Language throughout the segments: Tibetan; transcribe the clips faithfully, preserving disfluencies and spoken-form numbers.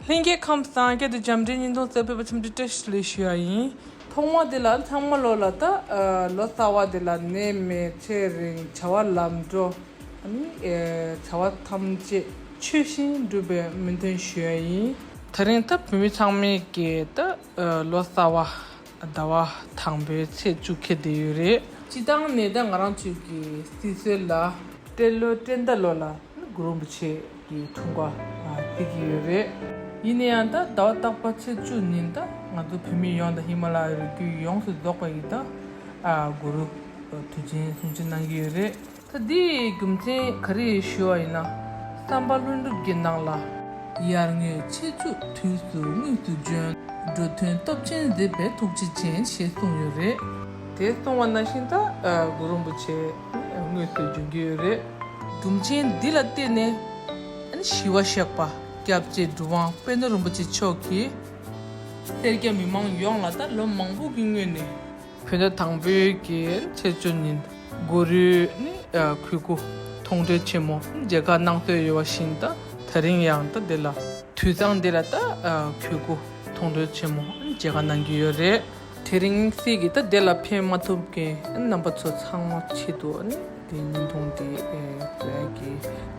ལྷན་རྒྱས་ཁམས་བཟང་། སྐད་དུ་འཇམ་འདྲའི་བརྙན་ཐུང་གསར་པའི་བ་འཆམ་འདི་བཀྲ་ཤིས་བདེ་ལེགས་ཞུ་ཡ་ཡིན། ཐོག་མ་དེ་ལ་ཚང་མ་ལོ་ལ་ད་ལོ་གསར་བ་དེ་ལ་ནད་མེད་ཚེ་རིང་བྱ་བ་ལམ་འགྲོ། ཨ་ནི་བྱ་བ་ཐམས་ཅད་ཆོས་བཞིན་འགྲུབ་པའི་སྨོན་འདུན་ཞུ་ཡ་ཡིན། དེ་རིང་ད་བོད་མི་ཚང་མས་ཀྱི་ད་ལོ་གསར་བ་ཟླ་བ་དང་པོའི་ཚེས་བཅུ་འཁེལ་བསྡད་ཡོད་རེད། སྤྱི་བཏང་ནས་ད་ང་རང་ཚོའི་གི་སྲིད་སྲོལ་ལ་སྤྲེལ་ལོའི་སྤྲེལ་ཟླ་ལོ་ལ་གུ་རུ་རིན་པོ་ཆེ་གི་འཁྲུངས་སྐར་བརྩི་གི་ཡོད་རེད། ཡིན་ན་ཡང་ད་ཟླ་བ་རྟག་པར་ཚེས་བཅུ་ཉིན་ད་ང་ཚོ་བོད་མི་ཡོངས་དང་ཧི་མ་ལ་ཡའི་རི་རྒྱུད་ཡོངས་སུ་རྫོགས་པ་ཡིས་ད་གུ་རུ་དུས་ཆེན་སྲུང་བརྩི་གནང་གི་ཡོད་རེད། ད་འདིའི་རྒྱུ་མཚན་ག་རེ་ཞུ་བ་ཡིན་ན། བསམ་པ་ལྷུན་གྲུབ་ཀྱི་ནང་ལ། ཡར་ངོའི་ཆེ་ཆུ་དུས་སུ་དངོས་སུ་འབྱོན། འགྲོ་དོན་སྟོབས་ཆེན་མཛད་པའི་ཐུགས་རྗེ་ཅན་ཞེས་གསུངས་ཡོད་རེད། དེ་གསུངས་པ་ནང་བཞིན་ད་གུ་རུ་རིན་པོ་ཆེ་དངོས་སུ་འབྱོན་གྱི་ཡོད་རེད། རྒྱུ་མཚན་འདི་ལ་བརྟེན་ནས་ཞི་བ་གཤེགས་པ་སྐྱབས་རྗེ་གྲུབ་དབང་པད་ནོར་རིན་པོ་ཆེ་མཆོག་གིས་སེར་སྐྱ་མི་མང་ཡོངས་ལ་ད་ལོ་མང་པོ་གི་སྔོན་ནས། བོད་ཟླ་དང་པོའི་གི་ཚེས་བཅུ་ཉིན་གུ་རུའི་ནི་གུས་བཀུར་མཐོང་གྲོལ་ཆེན་མོ་མཇལ་ཁ་གནང་སྲོལ་ཡོད་པ་བཞིན་ད་དེ་རིང་ཡང་ད་འདི་ལ་དུས་བཟང་འདི་ལ་ད་གུས་བཀུར་མཐོང་གྲོལ་ཆེན་མོ་མཇལ་ཁ་གནང་གི་ཡོད་རེད། དེ་རིང་སྲིད་ཀྱི་ད་འདི་ལ་ཕེབས་མ་ཐུབ་མཁན་རྣམ་པ་ཚོ་ཚང་མ་ཆེད་དུ་ནི། དེ་བརྙན་ཐུང་འདི་བོད་ཀྱི་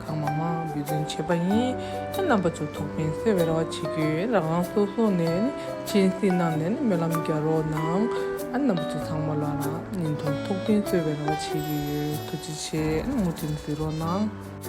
གང་མང་མང་འབད་བརྩོན་བྱས་པ་ཡིན། ད་རྣམ་པ་ཚོ་ཐུགས་ཕན་གསོས་པའི་རེ་བ་བྱེད་ཀྱི་ཡོད། རང་རང་སོ་སོ་ནས་ནི་སྤྱན་གཟིགས་གནང་ནས་ནི་སྨོན་ལམ་རྒྱག་རོགས་གནང་། ཨ་རྣམ་པ་ཚོ་ཚང་མ་ལ་རང་བརྙན་ཐུང་ཐུགས་ཕན་གསོས་པའི་རེ་བ་བྱེད་ཀྱི་ཡོད། ཐུགས་རྗེ་ཆེ། ཨ་མུ་མཐུད་གཟིགས་རོགས་གནང་།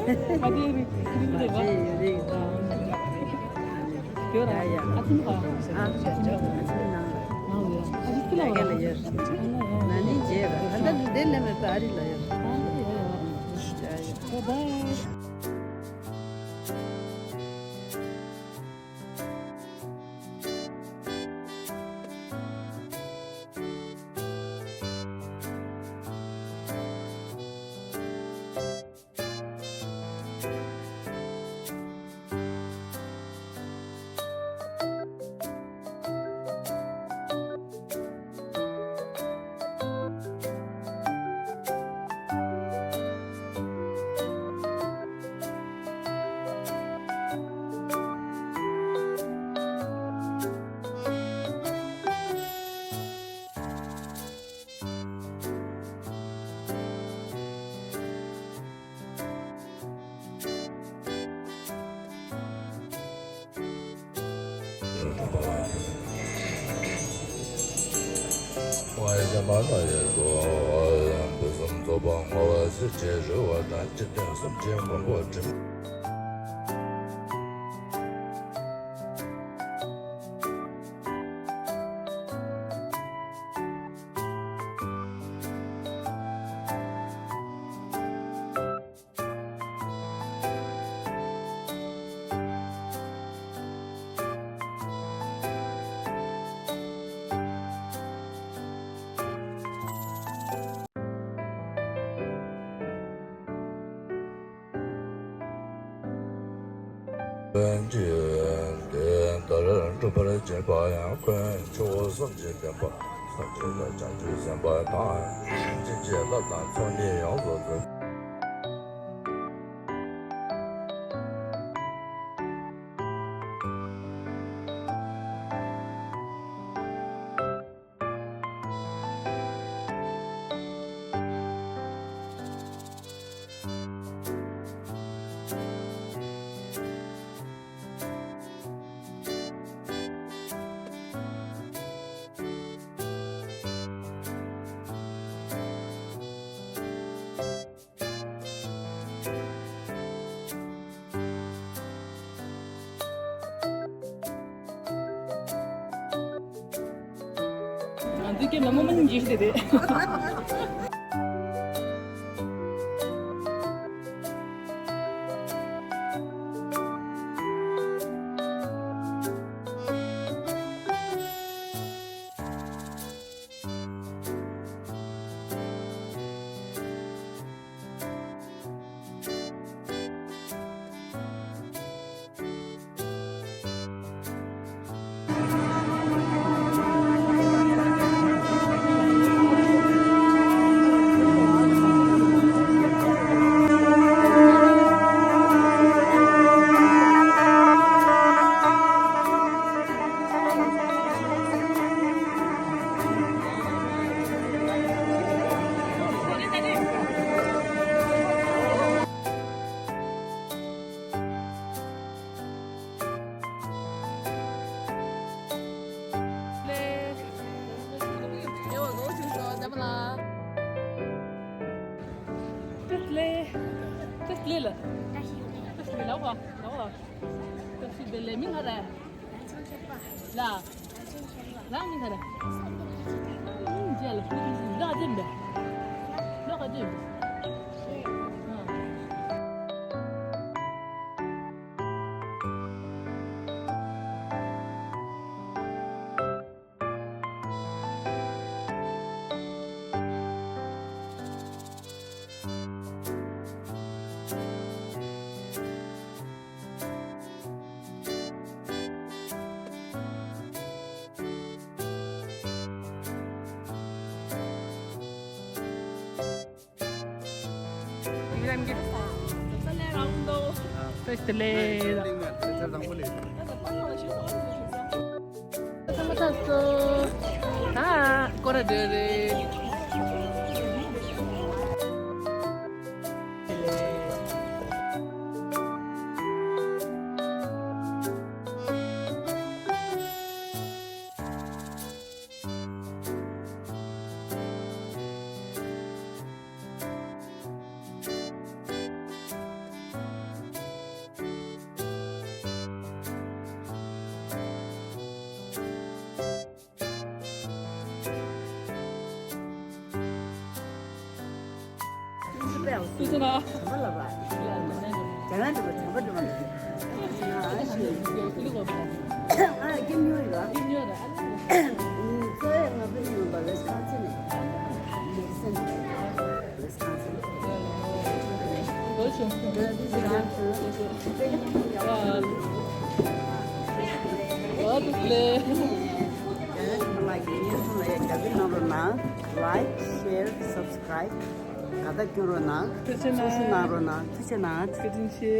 ཨ་ཅེ་རིག་རིག་རེད་བ། ཨ་ཅེ་རིག་རེད། ཡོད་ར། ཡ་ཡ། ཨ་ཅེ་ནི་ཧ། ཨ་ཅེ་ཅོ། ཨ་ཅེ་ནང་ལ། ནང་ལ་ཡོད། ཨ་ཅེ་ཁྱི་ལ་ཡ་ཡ་ལ་ཡོད། ན་ནིང་རྗེས་ལ་ད་ལྟ་འདི་ལས་མེད་པ་ཨ་རི་ལ་ཡོད། ཨ་ཡ་ཡ། ཡ་ཡ། Bye bye. ང་ཚོའི་སྐད་ལ་མོ་མ་ཉིན་རྗེས་ཤི་དེ་དེ། ཏི་ལེ། ཏི་ལེ་ལ། ཏི་ལེ་ལ་བ། ལ་བ། ཏི་ལེ་མིང་ཧ་ར། ལ། ལ་མིང་ཧ་ར། ལ་ལ་ལ་ལ་ལ་ལ། ཚང་མ་ཚར་སོང་། ཨ། སྐོར་ར་འགྲོ་རེད། ཐུགས་རྗེ་གནང་། བྱམས་པ་ལབ་པ། རྒྱ་ནག་འགྲོ་བ་བྱམས་པ་འགྲོ་བ་ལ། ཨ་ཞེས། ཨ་སྐྱེམས་ཉོ་ཡོད་པ། གཙོ་བོ་ང་ཕུ་ནུ་ཡོང་པ་ཝེ་སི་ཀོན་སིན་ནས། ཝེ་སི་ཀོན་སིན། Like, share, subscribe. དགའ་ཐག་སྐྱོང་རོགས་གནང་། ཐུགས་རྗེ་གནང་། ཐུགས་རྗེ་གནང་། ཐུགས་རྗེ་གནང་། བཀའ་དྲིན་ཆེ།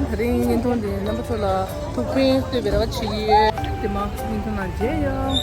ད་རིང་བརྙན་ཐུང་འདི་རྣམ་པ་ཚོ་ལ་ཐུགས་ཕན་གསོས་པའི་རེ་བ་བྱེད་ཀྱི་ཡོད། དེ་མ་བརྙན་ཐུང་ནང་མཇལ་ཡོང་།